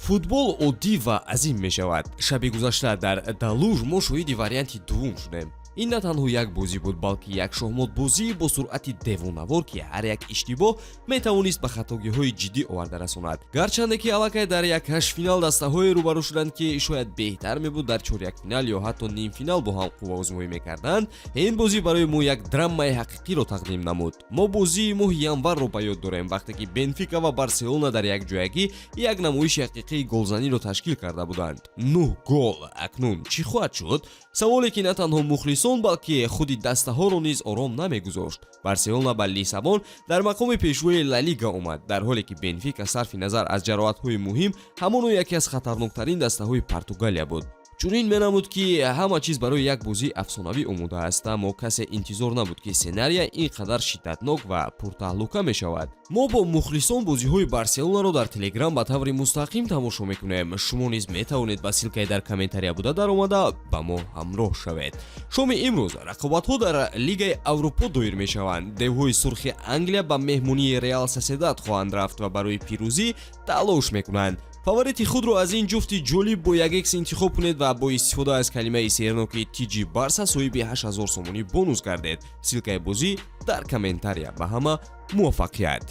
Футбол оддӣ ва азим мешавад. Шаби гузашта дар Далуж мо шоҳиди варианти дуввум шудем. Ин на танҳо як бозӣ буд, балки як шоҳмотбозии бо суръати девонавор, ки ҳар як иштибоҳ метавонист ба хатогиҳои ҷиддӣ оварда расонад. Гарчанде ки аллакай дар як ҳаштфинал дастаҳое рӯбарӯ шуданд, ки шояд беҳтар мебуд дар чорякфинал ё ҳатто нимфинал бо ҳам қувваозмоӣ мекарданд, ин бозӣ барои мо як драмаи ҳақиқиро тақдим намуд. Мо бозии моҳи январро ба ёд дорем, вақте ки Бенфика ва Барселона дар як ҷоягӣ як намоиши ҳақиқии голзаниро ташкил карда буданд: нӯҳ гол. Акнун чӣ хоҳад шуд? Саволе, ки на танҳо мухлисон, балки худи дастаҳоро низ ором намегузошт. Барселона ба Лиссабон дар мақоми пешвои Ла Лига омад, дар ҳоле ки Бенфика, сарфи назар аз ҷароҳатҳои муҳим, ҳамоно яке аз хатарноктарин дастаҳои Португалия буд. Чунин менамуд, ки ҳама чиз барои як бозии афсонавӣ омода аст, аммо касе интизор набуд, ки сценария ин қадар шиддатнок ва пуртаҳлука мешавад. Мо бо мухлисон бозиҳои Барселонаро дар Телеграм ба таври мустақим тамошо мекунем. Шумо низ метавонед ба ссылка и дар комментария буда даромада, ба мо ҳамроҳ шавед. Шоми имрӯз рақобатҳо дар Лигаи Аврупо доир мешаванд. Девҳои сурхи Англия ба меҳмонии Реал Соседад хоҳанд рафт ва барои пирӯзӣ талош мекунанд. Фаворити худро аз ин ҷуфти ҷолиб бо 1x интихоб кунед ва бо истифода аз калимаи серноки тиҷи Барса соҳиби 8000 сомонӣ бонус гардед. Ссылка и бозӣ дар комментария. Ба ҳама муваффақият!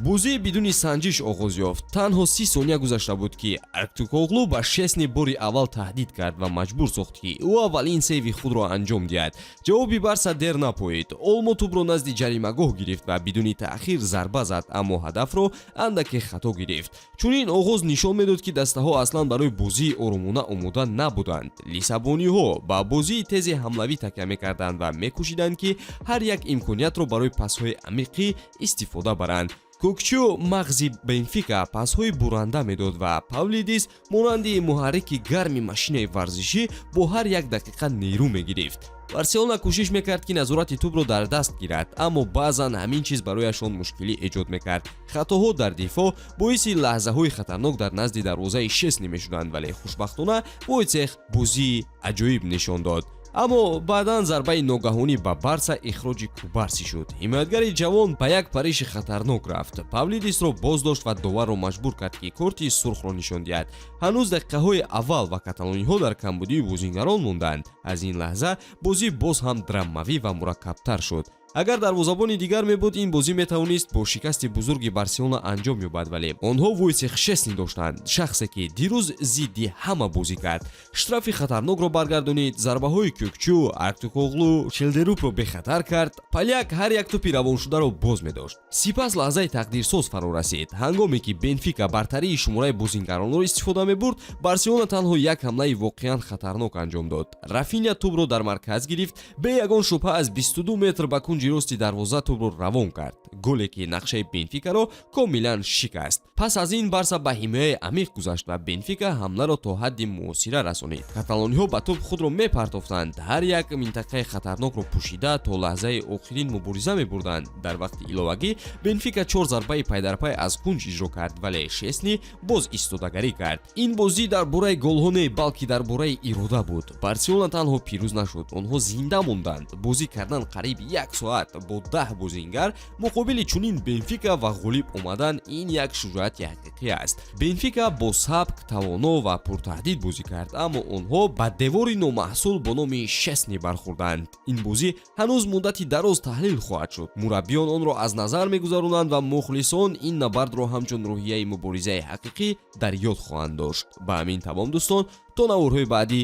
Бозӣ бидуни санҷиш оғоз ёфт. Танҳо 30 сония гузашта буд, ки Арктукоғлу ба Шесни бори аввал таҳдид кард ва маҷбур сохт, ки ӯ аввалин сейви худро анҷом диҳад. Ҷавоби Барса дер напоид. Олмо тӯбро назди ҷаримагоҳ гирифт ва бидуни таъхир зарба зад, аммо ҳадафро андаке хато гирифт. Чунин оғоз нишон медод, ки дастаҳо аслан барои бозии оромона омода набуданд. Лиссабониҳо ба бозии тези ҳамлавӣ такя мекарданд ва мекӯшиданд, ки ҳар як имкониятро барои пасҳои амиқӣ истифода баранд. Кӯкчӯ, мағзи Бенфика, пасҳои буранда медод ва Павлидис монанди муҳаррики гарми машинаи варзишӣ бо ҳар як дақиқа нерӯ мегирифт. Барселона кӯшиш мекард, ки назорати тӯбро дар даст гирад, аммо баъзан ҳамин чиз барояшон мушкилӣ эҷод мекард. Хатоҳо дар дифоъ боиси лаҳзаҳои хатарнок дар назди дарвозаи Шесни мешуданд, вале хушбахтона Войцех бозии аҷоиб нишон дод. Аммо баъдан зарбаи ногаҳонӣ ба Барса ихроҷи Кубарсӣ шуд. Ҳимоятгари ҷавон ба як париши хатарнок рафт, Павлидисро боздошт ва доварро маҷбур кард, ки корти сурхро нишон диҳад. Ҳанӯз дақиқаҳои аввал ва каталониҳо дар камбудии бозингарон монданд. Аз ин лаҳза бозӣ боз ҳам драмавӣ ва мураккабтар шуд. Агар дарвозабони дигар мебуд, ин бозӣ метавонист бо шикасти бузурги Барселона анҷом ёбад, вале онҳо Войсех Шесни доштанд, шахсе ки дирӯз зидди ҳама бозӣ кард, штрафи хатарнокро баргардонид, зарбаҳои Кӯкчӯ, Арктукоғлу, Шелдерупро бехатар кард. Поляк ҳар як тӯпи равоншударо боз медошт. Сипас лаҳзаи тақдирсоз фаро расид. Ҳангоме ки Бенфика бартарии шумораи бозингаронро истифода мебурд, Барселона танҳо як ҳамлаи воқеан хатарнок анҷом дод. Рафиня тӯбро дар марказ гирифт, бе ягон шубҳа аз 22 метр ба кунҷи рости дарвоза тӯбро равон кард, голе ки нақшаи Бенфикаро комилан шикаст. Пас аз ин Барса ба ҳимояи амиқ гузашт ва Бенфика ҳамларо то ҳадди муҳосира расонид. Каталониҳо ба тӯб худро мепартофтанд, ҳар як минтақаи хатарнокро пӯшида, то лаҳзаи охирин мубориза мебурданд. Дар вақти иловагӣ Бенфика чор зарбаи пайдарпай аз кунҷ иҷро кард, вале Шесни боз истодагарӣ кард. Ин бозӣ дар бораи голҳо не, балки дар бораи ирода буд. Барселона танҳо пирӯз нашуд, онҳо зинда монданд. Бозӣ кардан қариб як соат бо 10 бозингар муқобили чунин Бенфика ва ғолиб омадан — ин як шуҷоати ҳақиқӣ аст. Бенфика бо сабк, тавоно ва пуртаҳдид бозӣ кард, аммо онҳо ба девори номаҳсул бо номи Шесни бархӯрданд. Ин бозӣ ҳанӯз муддати дароз таҳлил хоҳад шуд. Мураббиён онро аз назар мегузаронанд ва мухлисон ин набардро ҳамчун рӯҳияи муборизаи ҳақиқӣ дар ёд хоҳанд дошт. Ба ҳамин тамом, дӯстон, то наворҳои баъдӣ,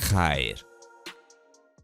хайр.